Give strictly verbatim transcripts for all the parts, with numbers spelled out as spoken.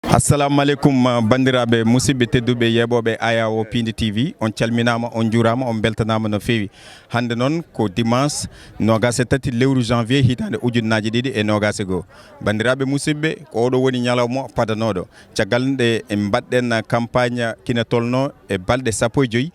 Assalamu aleykum, uh, banndiraaɓe, musidɓe tedduɓe, yeeɓooɓe Ayawo Piindi T V. On calminaama, on njuuraama, on mbeltanaama no feewi. Hannde noon ko dimanche noogaas e tati lewru janvier hitaande ujunnaaje ɗiɗi e noogaas e goo. Banndiraaɓe, musidɓe, ko oɗo woni ñalawma padanooɗo. Caggal nde mbaɗɗen campagne kina tolnoo e balɗe sappo e joy,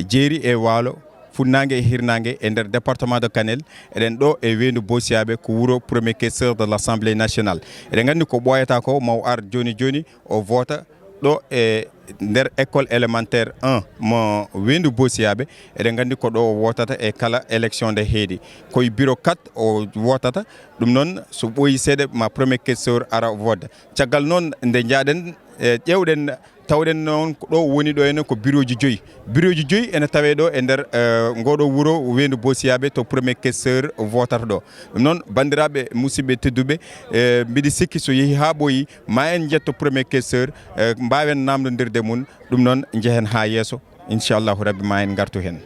jeeri e waalo, funnaange e hirnaange e nder département de Kanel, eɗen ɗo e weendu Boosiyaaɓe, ko wuro premier questeur de l'Assemblée nationale. Eɗen nganndi ko ɓooyata ko maw ar jooni jooni o voota ɗo e nder école élémentaire un mo weendu Boosiyaaɓe. Eɗen nganndi ko ɗo o vootata e kala élection nde heedi. Ko e bureau quatre o vootata, ɗum noon so ɓooyi seeɗa ma premier questeur ara voota. Caggal noon nde njaaɗen, e, ƴeewɗen, tawɗen noon ko ɗo woni ɗo ene ko birooji joyi. Birooji joyi ene tawee ɗo e nder, eh, ngooɗo wuro weendu Boosiyaaɓe to premier questeur vootata ɗo. Ɗum noon, banndiraaɓe, musidɓe tedduɓe, eh, mbiɗi sikki so yehi haa ɓooyi, ma en njetto premier questeur, eh, mbaawen naamnondirde mum. Ɗum noon, njehen haa yeeso. Inchallahu Rabbi, ma en ngartu heen.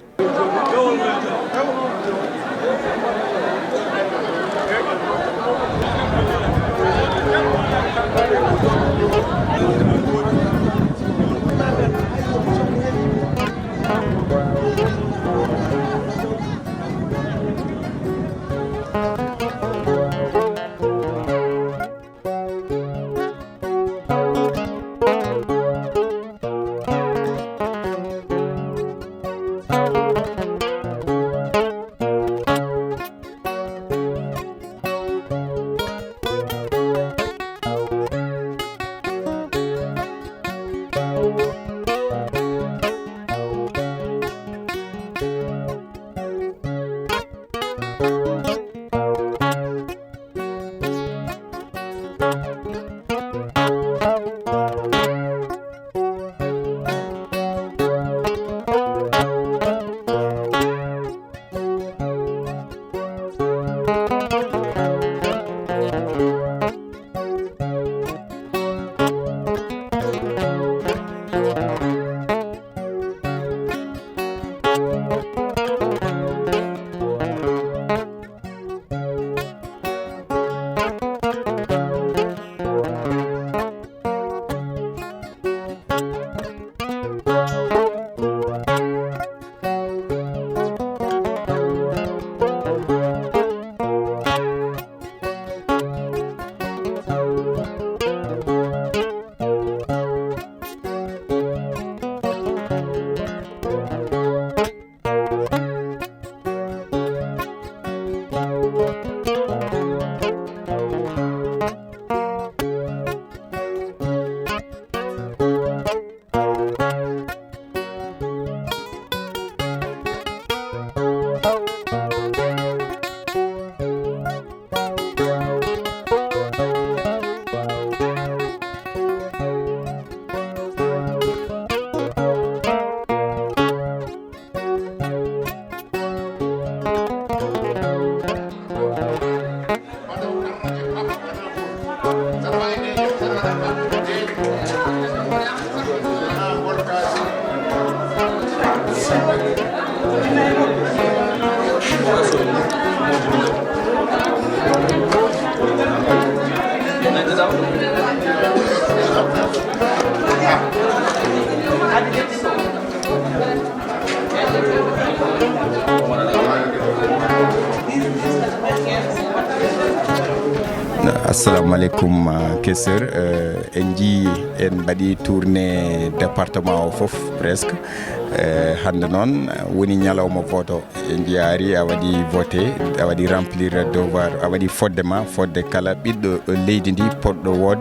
Assalamu aleykum, uh, questeur. Uh, en njii en mbaɗi tournée département o fof presque. Uh, hannde noon, uh, woni ñalawma voto. En njiyaari a waɗi voté, a waɗi remplir devoir, a waɗi fodde ma, fodde kala ɓiɗɗo leydi ndi poɗɗo wood.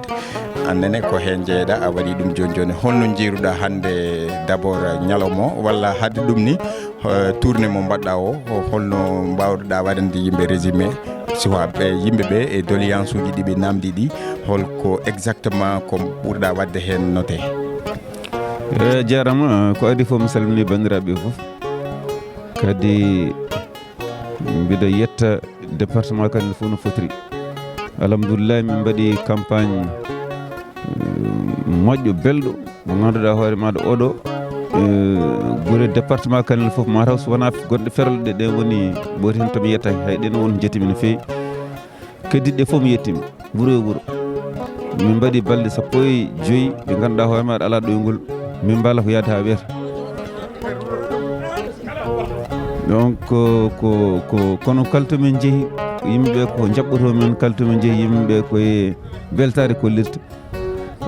Annene ko heen jeyɗa, a waɗi ɗum jooni jooni. Holno njiiruɗa hannde d'abord ñalawma o, walla haade ɗum ni, eh, tournée mo mbaɗɗa o, holno mbawɗa waɗande yimɓe résumé? Suwaaɓe, yimɓe ɓe e doléance uji ɗi ɓe namdi ɗi, holko exactement ko ɓurɗa waɗde heen noté? E jarama, ko adi fof mi salmini banndiraaɓe fof. Kadi mbiɗo yetta département Kanel fof no fotiri. Alhamdulillahi, min mbaɗi campagne, eh, moƴƴo, belɗo, mo ngannduɗaa hoore maaɗa oɗo, eh, gure département Kanel fof, mataw so wonaa gonɗe ferle ɗe, ɗen woni ɓooti heen to mi yettaki. Hay ɗen won jettimi no feewi. Keddiɗe fof mi yettima, wuro e wuro. Min mbaɗi balɗe sappo e joyi, ɓe ngannduɗaa hoore maɗa alaa ɗoyngol. Min mbala ko yahde haa weeta. Donc, ko, ko, ko, kono kala to min njehi, yimɓe ko njaɓɓotoo min, kala to min njehi, yimɓe ko e weltaare kollirta.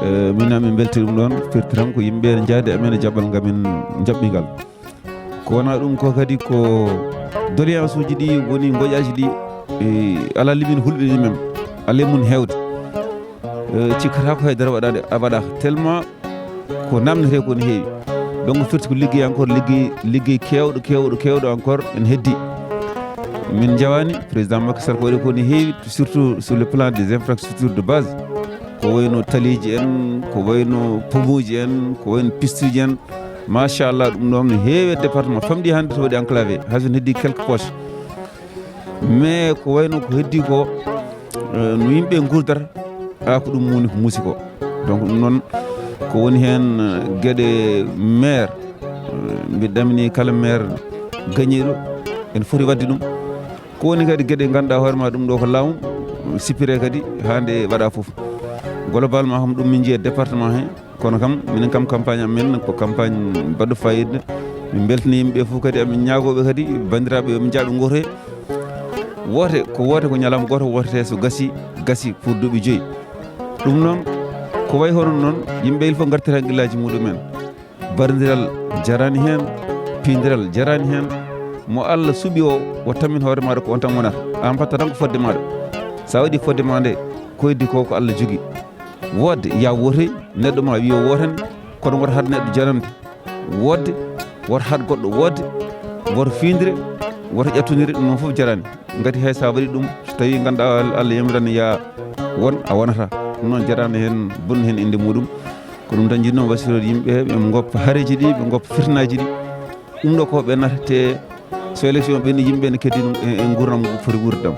Eh, min amin mbelti ɗum ɗoon, firti tan ko yimɓe ene njaadi amen e jaɓɓal ngamin njaɓɓi ngal. Ko wona ɗum ko kadi ko doléance uji ɗi woni ngoƴaaji ɗi, eh, alaa limin hulɓini men, alaa e mum heewde. Eh, cikkata ko haydara waɗaade, a waɗaaka. Tellement ko namdetee ko ne heewi. Donc firti ko liggey encore, liggey, liggey keewɗo, keewɗo, keewɗo encore ene heddi. Min njawaani, président Macky Sall ko waɗi ko ne heewi, surtout sur le plan des infrastructures de base. Ko wayno taliiji en, ko wayno pomuuji en, ko wayno pistuuji en. Machallah, ɗum ɗoon no heewi e département. Famɗi hannde to waɗi enclavé, hay so ne heddi quelques poches. Mais ko wayno ko heddi ko, eh, no yimɓe nguurdata, a ko ɗum woni ko muusi ko. Donc ɗum noon ko woni heen, eh, geɗe maire, eh, mbiɗa ɗamini kala maire gañiiɗo ene foti waɗde ɗum. Ko woni kadi geɗe ngannduɗaa hoore ma ɗum ɗo ko laamu, sippiree kadi haa nde waɗa fof. Globalement kam ɗum min njiya département he, kono kam minen kam campagne amen ko campagne baɗɗo fayida. Min mbeltani yimɓe fof kadi, amin ñaagooɓe kadi banndiraaɓe yo min njaaɓe ngooto he. Woote ko woote, ko ñalawma gooto wootete, so gasi, gasi pour duuɓi joyi. Ɗum noon ko wayi hono noon yimɓe il faut ngartira hakkillaaji muɗumen. Bardiral jarani heen, piindiral jarani heen. Mo Allah suɓi o, o tammin hoore maaɗa ko on tan wonata. An mbatta tan ko fodde maaɗa. Sa waɗi fodde ma nde, ko heddi ko ko Allah jogi. Woodde ya wootoy, neɗɗo ma wiya o wootani, kono wota haɗ neɗɗo janande. Woodde, wota haɗ goɗɗo woodde, wota fiindire, wota ƴattondire, ɗum noon fof jarani. Ngati hay sa waɗi ɗum, so tawi ganduɗa Allah yamiran ya won, a wonata. Ɗum noon jarani heen, bonni heen inde muɗum. Ko ɗum tan jiɗno wasiyode yimɓe, ɓe goppa hareji ɗi, ɓe goppa fitinaaji ɗi. Ɗum ɗo ko ɓennata te so élection ɓenni yimɓe ne keddi ɗum e, e gurdam foti wurdam.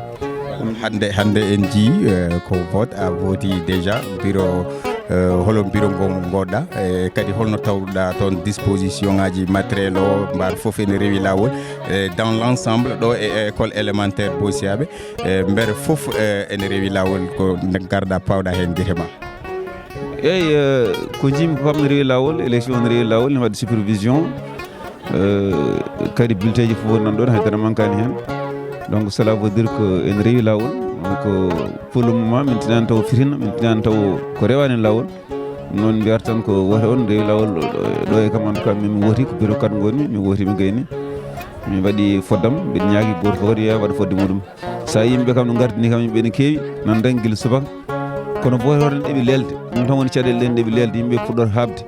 Hannde, hannde en njii, eh, ko vote a vooti déjà, bureau, eh, holo bureau ngo ngoɗɗa, eh, kadi holno tawruɗa toon disposition ngaji matériel o, mbar fof ene rewi laawol, eh, dans l'ensemble ɗo e école élémentaire Bossiaɓe, eh, mbeɗa fof, eh, ene rewi laawol ko nde garɗa pawɗa heen gite ma? Eyyi, eh, ko jiimi ko kam ne rewi laawol, élection ne rewi laawol, ne waɗi supervision, eh, kadi bulletinji fof woni nan ɗon, haydara mankani heen. Donc cela veut dire que ene rewi laawol. Donc pour le moment min tinani taw fitina, min tinani taw ko rewani laawol. Noon mbiyata tan ko wote on rewi laawol ɗo, ɗo e kam, en tout cas min mi wooti ko bureau quatre ngoni, mi wooti mi gayni. Mi waɗi foddam, mbiɗa ñaagi gooto fof kadi yo waɗ fodde muɗum. Sa yimɓe kam no gardini kam, yimɓe ne keewi, nan dañi gila subaka. Kono wote hoto ɗeɓi lelde. Ɗum tan woni caɗele ɗen ɗeɓi lelde, yimɓe puɗɗoto haɓde.